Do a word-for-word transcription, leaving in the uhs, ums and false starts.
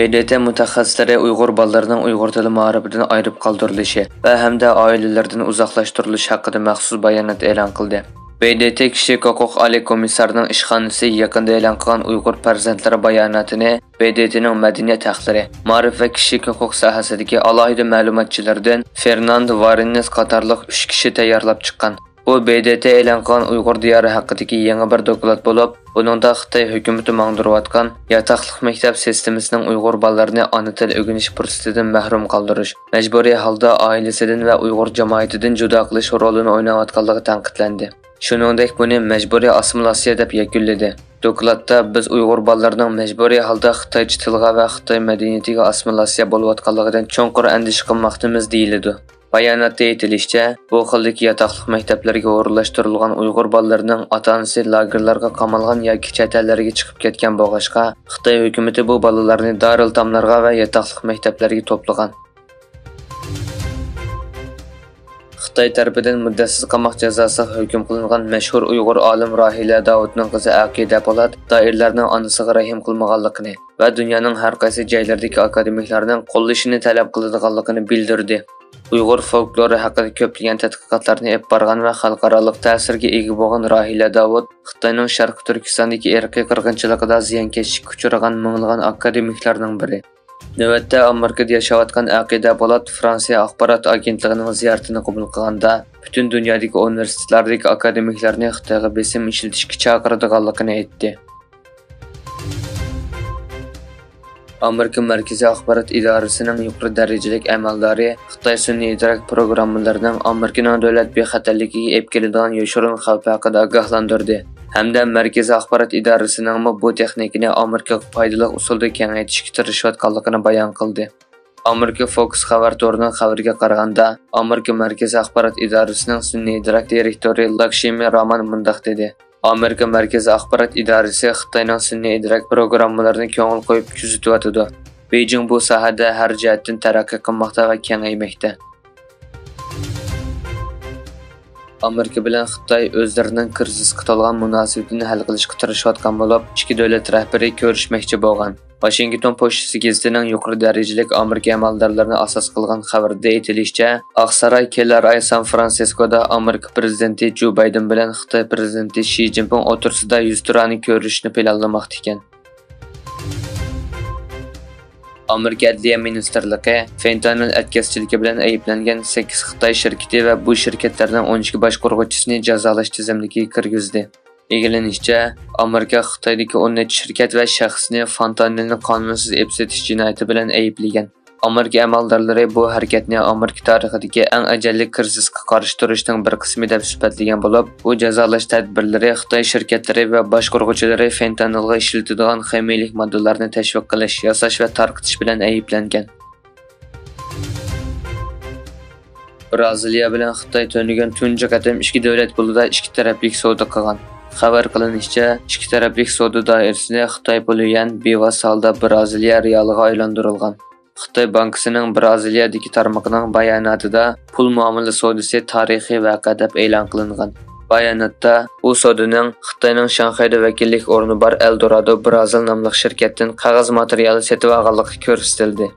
ب د ت مۇتەخەسسىسلىرى ئۇيغۇر بالىلىرىنىڭ ئۇيغۇر تىلى مائارىپىدىن ئايرىپ قالدۇرۇلۇشى ۋە ھەمدە ئائىلىلىرىدىن ئۇزاقلاشتۇرۇلۇشى ھەققىدە مەخسۇس بايانات ئېلان قىلدى. ب د ت كىشىلىك ھوقۇق ئالىي كومىسسارىنىڭ ئىشخانىسى يېقىندا ئېلان قىلغان ئۇيغۇر پەرزەنتلىرى باياناتىنى ب د ت نىڭ مەدەنىيەت ھەقلىرى، مائارىپ ۋە كىشىلىك ھوقۇق ساھەسىدىكى ئالاھىدە مەلۇماتچىلىرىدىن فېرناند ۋارېننېس قاتارلىق ئۈچ كىشى تەييارلاپ چىققان. بۇ ب د ت ئېلان قىلغان ئۇيغۇر دىيارى ھەققىدىكى يېڭى بىر دوكلات بولۇپ، بۇنىڭدا خىتاي ھۆكۈمىتى ماڭدۇرۇۋاتقان ياتاقلىق مەكتەپ سىستېمىسىنىڭ ئۇيغۇر بالىلىرىنى ئانا تىل ئۆگىنىش پۇرسىتىدىن مەھرۇم قالدۇرۇش، مەجبۇرىي ھالدا ئائىلىسىدىن ۋە ئۇيغۇر جامائىتىدىن جۇدا قىلىش رولىنى ئويناۋاتقانلىقى تەنقىدلەندى. شۇنىڭدەك بۇنى مەجبۇرىي ئاسسىمىلياتسىيە دەپ يەكۈنلىدى. دوكلاتتا، بىز ئۇيغۇر بالىلىرىنىڭ مەجبۇرىي ھالدا خىتايچە تىلغا ۋە خىتاي مەدەنىيىتىگە ئاسسىمىلياتسىيە بولۇۋاتقانلىقىدىن چوڭقۇر ئەندىشە قىلماقتىمىز، دېيىلىدۇ. باياناتتا ئېيتىلىشىچە، بۇ خىلدىكى ياتاقلىق مەكتەپلەرگە ئورۇنلاشتۇرۇلغان ئۇيغۇر بالىلىرىنىڭ ئاتا-ئانىسى لاگېرلارغا قامالغان ياكى چەت ئەللەرگە چىقىپ كەتكەن بولغاچقا، خىتاي ھۆكۈمىتى بۇ بالىلارنى دارىلئېتاملارغا ۋە ياتاقلىق مەكتەپلەرگە توپلىغان. خىتاي تەرىپىدىن مۇددەتسىز قاماق جازاسىغا ھۆكۈم قىلىنغان مەشھۇر ئۇيغۇر ئالىم راھىلە داۋۇتنىڭ قىزى ئەقىدە پولات دائىرىلەرنىڭ ئانىسىغا رەھىم قىلمىغانلىقىنى ۋە دۇنيانىڭ ھەر قايسى جايلىرىدىكى ئاكادېمىكلارنىڭ قوللىشىنى تەلەپ قىلىدىغانلىقىنى بىلدۈردى. ئۇيغۇر فولكلورى ھەققىدە كۆپلىگەن تەتقىقاتلارنى ئېلىپ بارغان ۋە خەلقئارالىق تەسىرگە ئىگە بولغان راھىلە داۋۇت خىتاينىڭ شەرقىي تۈركىستاندىكى ئىرقىي قىرغىنچىلىقىدا زىيانكەشلىككە ئۇچرىغان مىڭلىغان ئاكادېمىكلارنىڭ بىرى. نۆۋەتتە ئامېرىكىدا ياشاۋاتقان ئەقىدە پولات فرانسىيە ئاخبارات ئاگېنتلىقىنىڭ زىيارىتىنى قوبۇل قىلغاندا، پۈتۈن دۇنيادىكى ئۇنىۋېرسىتېتلاردىكى ئاكادېمىكلارنى خىتايغا بېسىم ئىشلىتىشكە چاقىرىدىغانلىقىنى ئېيتتى. ئامېرىكا مەركىزىي ئاخبارات ئىدارىسىنىڭ يۇقىرى دەرىجىلىك ئەمەلدارى خىتاي سۈنئىي ئىدراك پروگراممىلىرىنىڭ ئامېرىكىنىڭ دۆلەت بىخەتەرلىكىگە ئېلىپ كېلىدىغان يوشۇرۇن خەۋپى ھەققىدە ئاگاھلاندۇردى ھەمدە مەركىزىي ئاخبارات ئىدارىسىنىڭمۇ بۇ تېخنىكىنى ئامېرىكىغا پايدىلىق ئۇسۇلدا كېڭەيتىشكە تىرىشىۋاتقانلىقىنى بايان قىلدى. ئامېرىكا فوكس خەۋەر تورىنىڭ خەۋىرىگە قارىغاندا، ئامېرىكا مەركىزىي ئاخبارات ئىدارىسىنىڭ سۈنئىي ئىدراك دىرېكتورى لاكشمى رامان مۇنداق دېدى: ئامېرىكا مەركىزىي ئاخبارات ئىدارىسى خىتاينىڭ سۈنئىي ئىدراك پروگراممىلىرىنى كۆڭۈل قويۇپ كۆزىتىۋاتىدۇ. بېيجىڭ بۇ ساھەدە ھەر جەھەتتىن تەرەققىي قىلماقتا ۋە كېڭەيمەكتە. ئامېرىكا بىلەن خىتاي ئۆزلىرىنىڭ كىرىزىسقا تولغان مۇناسىۋىتىنى ھەل قىلىشقا تىرىشىۋاتقان بولۇپ، ئىككى دۆلەت رەھبىرى كۆرۈشمەكچى بولغان. ۋاشىنگتون پوچتىسى گېزىتىنىڭ يۇقىرى دەرىجىلىك ئامېرىكا ئەمەلدارلىرىنى ئاساس قىلغان خەۋىرىدە ئېيتىلىشىچە، ئاقساراي كېلەر ئاي سان فرانسىسكودا ئامېرىكا پىرېزىدېنتى جو بايدېن بىلەن خىتاي پىرېزىدېنتى شى جىنپىڭ ئوتتۇرىسىدا يۈزتۇرانە كۆرۈشۈشنى پىلانلىماقتا ئىكەن. ئامېرىكا ئەدلىيە مىنىستىرلىقى فېنتانىل ئەتكەسچىلىكى بىلەن ئەيىبلەنگەن سەككىز خىتاي شىركىتى ۋە بۇ شىركەتلەرنىڭ ئون ئىككى باشقۇرغۇچىسىنى جازالاش تىزىملىكىگە كىرگۈزدى. ئىگىلىنىشىچە، ئامېرىكا خىتايدىكى ئون نەچچە شىركەت ۋە شەخسنى فېنتانىلنى قانۇنسىز ئېپىپ سېتىش جىنايىتى بىلەن ئەيىبلىگەن. ئامېرىكا ئەمەلدارلىرى بۇ ھەرىكەتنى ئامېرىكا تارىخىدىكى ئەڭ ئەجەللىك كىرىزىسقا قارشى تۇرۇشنىڭ بىر قىسمى دەپ سۈپەتلىگەن بولۇپ، بۇ جازالاش تەدبىرلىرى خىتاي شىركەتلىرى ۋە باشقۇرغۇچىلىرى فېنتانىلغا ئىشلىتىدىغان خىمىيىلىك ماددىلارنى تەشۋىق قىلىش، ياساش ۋە تارقىتىش بىلەن ئەيىبلەنگەن. برازىلىيە بىلەن خىتاي تۈنۈگۈن تۇنجى قېتىم ئىككى دۆلەت پۇلىدا ئىككى تەرەپلىك سودا قىلغان. خەۋەر قىلىنىشىچە، ئىككى تەرەپلىك سودا دائىرىسىنى خىتاي پۇلى يۈەن بىۋاسىتە ھالدا برازىلىيە رېئالىغا ئايلاندۇرۇلغان. خىتاي بانكىسىنىڭ برازىلىيەدىكى تارمىقىنىڭ باياناتىدا پۇل مۇئامىلە سودىسى تارىخىي ۋەقە دەپ ئېلان قىلىنغان. باياناتتا ئۇ سودىنىڭ خىتاينىڭ شاڭخەيدە ۋەكىللىك ئورنى بار ئەلدورادو برازىل ناملىق شىركەتتىن قەغەز ماتېرىيالى سېتىۋالغانلىقى كۆرسىتىلدى.